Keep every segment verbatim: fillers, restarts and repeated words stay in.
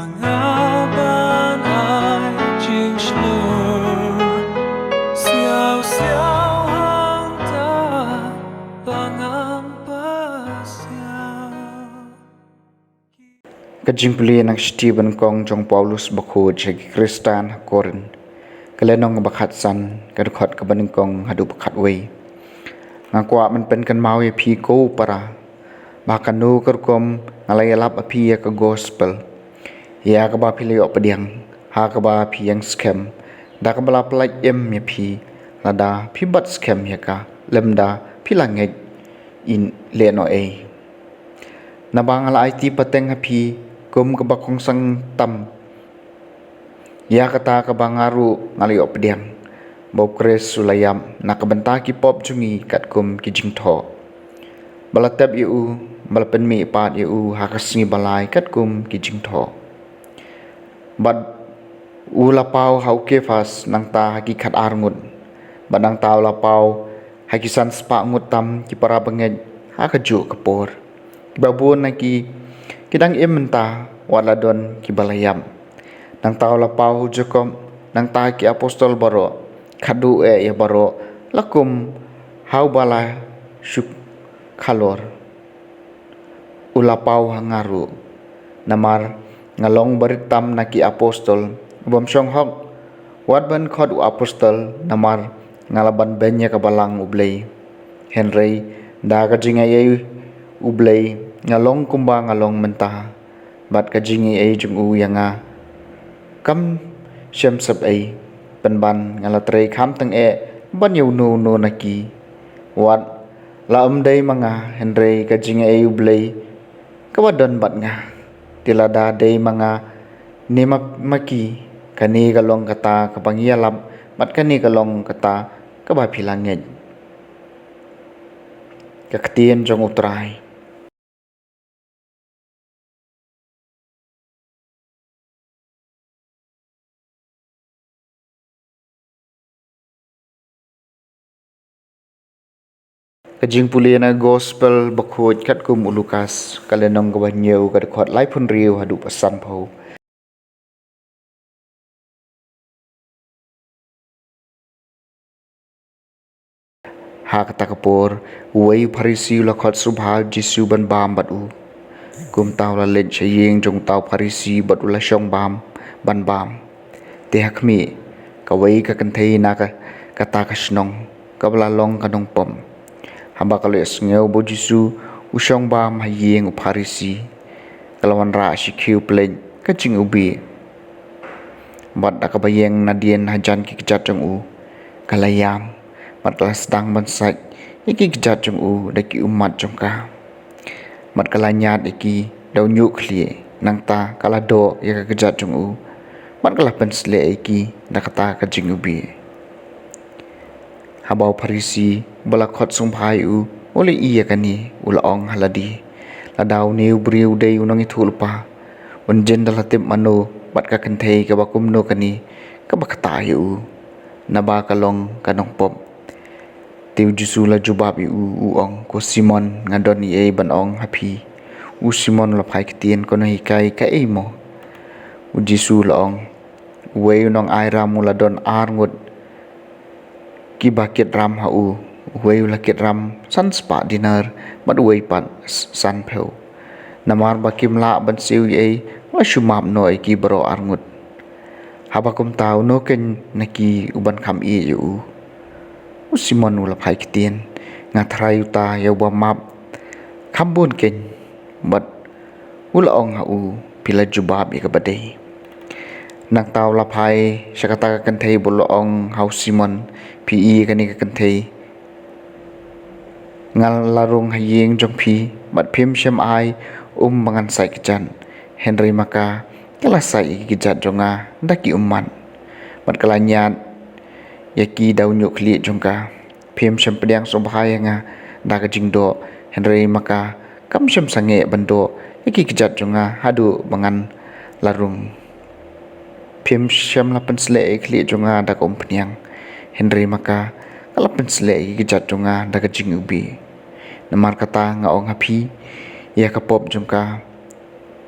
Nga ban ai jingshlur siaw siaw hangta ba ngam pasiaw. Ka jingpule na ka shithi ba nyngkong jong u Paulus bakhuid sha ki Khristan ha Korinth. Ka lynnong ba khatsan, ka dkhot kaba nyngkong haduh ba khatwei. Nga kwah ban pynkynmaw ïa phi ko para, ba ha kano ka rukom nga la ïalap ha phi ïa ka gospel, ïa kaba phi la ïoh pdiang, ha kaba phi ïeng skhem, da kaba la pyllait im ïa phi, lada phi bat skhem ïa ka, lymda phi la ngeit ïa lehnohei. Naba nga la aiti pateng ha phi kum kaba kongsan tam ïa kata kaba nga ruh nga la ïoh pdiang, ba u Khrist u la ïap na ka bynta ki pop jong ngi katkum ki jingthoh, ba la tep ïa u, ba la pynmihpat ïa u ha ka sngi ba lai katkum ki jingthoh. Bad u la paw ha u Kephas, nangta ha ki khatar ngut, bad nangta u la paw ha ki san spah ngut tam ki para bangeit ha kajuh ka por. Kiba bun na ki ki dang im mynta, wat la don kiba la ïap. Nangta u la paw ha u Jakob, nangta ha ki apostol baroh, khatduh eh ïa baroh, la kum ha uba la shu khalor. U la paw ha nga ruh, namar nga long barit tam na ki apostol, u bym shong hok, wat ban khot u apostol, namar nga la ban beiñ ïa ka balang U Blei. Hynrei da ka jingaiei U Blei nga long kumba nga long mynta, bad ka jingaiei jong u ïa nga kam shym sep ei, pynban nga la trei kham tyngeh ban ïa uno uno na ki. Wat la ym dei ma nga, hynrei ka jingaiei U Blei kaba don bad nga. Te lada dei ma nga ne ma, ma ki, kane ka long kata kaba ngi ïalap, bad kane ka long kata kaba phi la ngeit. Ka ktien jong U Trai. Ka jingpule na gospel bakhuid katkum u Lukas, ka lynnong kaba hynñiew, ka dkhot laiphew hynriew haduh ba sanphew. Ha kata ka por, uwei u Pharisi u la khot sngewbha ïa u Jisu ban bam bad u. Kumta u la leit sha ïing jong uta u Pharisi bad u la shong bam ban bam. Te ha khmih, kawei ka kynthei na ka, kata ka shnong, kaba la long ka nongpop, haba ka la ïohsngew ba u Jisu u shong bam ha ïing u Pharisi, ka la wanrah shi khiew pyrthei ka jingiwbih. Bad da kaba ïeng nadien hajan ki kjat jong u, ka la ïam, bad ka la sdang ban sait ïa ki kjat jong u da ki ummat jong ka. Bad ka la ñiad ïa ki da u ñiuh khlieh, nangta ka la doh ïa ka kjat jong u, bad ka la pynshlei ïa ki da kata ka jingiwbih. Haba u Pharisi uba la khot sngewbha ïa u u la ïohi ïa kane, u la ong ha lade, lada une u briew u dei u nongïathuhlypa, un jin da la tip mano bad ka kynthei kaba kumno kane kaba ktah ïa u, naba ka long ka nongpop. Te u Jisu u la jubab ïa u, u ong, ko Simon, nga don ei ei ban ong ha phi. U Simon u la phai ktien, ko Nonghikai, kaei mo? U Jisu u la ong, uwei u nongai ram u la don ar ngut kiba kit ram ha u, uwei u la kit ram san spah dinar, bad uwei pat s-, sanphew. Namar ba kim lah ban siew ei ei, u la shu map noh ïa ki baroh ar ngut. Haba kumta, uno keiñ na ki uban kham ïeit ïa u? U Simon u la phai ktien, nga Trai, uta ïa uba map kham bun keiñ. Bad u la ong ha u, phi la jubab ïa kaba dei. Nangta u la phai sha kata ka kynthei bad u la ong ha u Simon, phi i ïa kane ka kynthei? Nga la rung ha ïing jong phi, bad phim shym ai um ba ngan sait kjat, hynrei ma ka, ka la sait ïa ki kjat jong nga da ki ummat, bad ka la ñiad ïa ki da u ñiuh khlieh jong ka. Phim shym pdiang sngewbha ïa nga da ka jingdoh, hynrei ma ka, kam shym sangeh ban doh ïa ki kjat jong nga haduh ba ngan la rung. Phim shym la pynshlei ïa ki khlieh jong nga da ka umphniang, hynrei ma ka, ka la pynshlei ïa ki kjat jong nga da ka jingiwbih. Namar kata nga ong ha phi, ïa ka pop jong ka,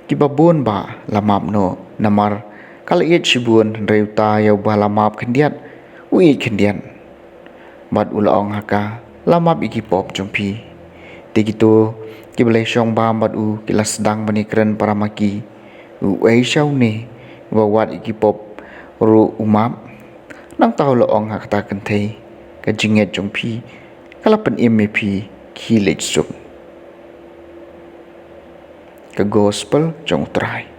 kiba bun bah la map noh, Namar ka la ïeit shibun, hynrei uta ïa uba la map khyndiat, u ïeit khyndiat. Bad u la ong ha ka, la map ïa ki pop jong phi. Te kito ki ba la shong bam bad u ki la sdang ban ïakren para ma ki, uei sha une uba wad ïa ki pop ruh u map. Nangta u la ong ha kata ka kynthei, ka jingngeit jong phi ka la pynim ïa phi, khie leit suk. Ka gospel jong U Trai.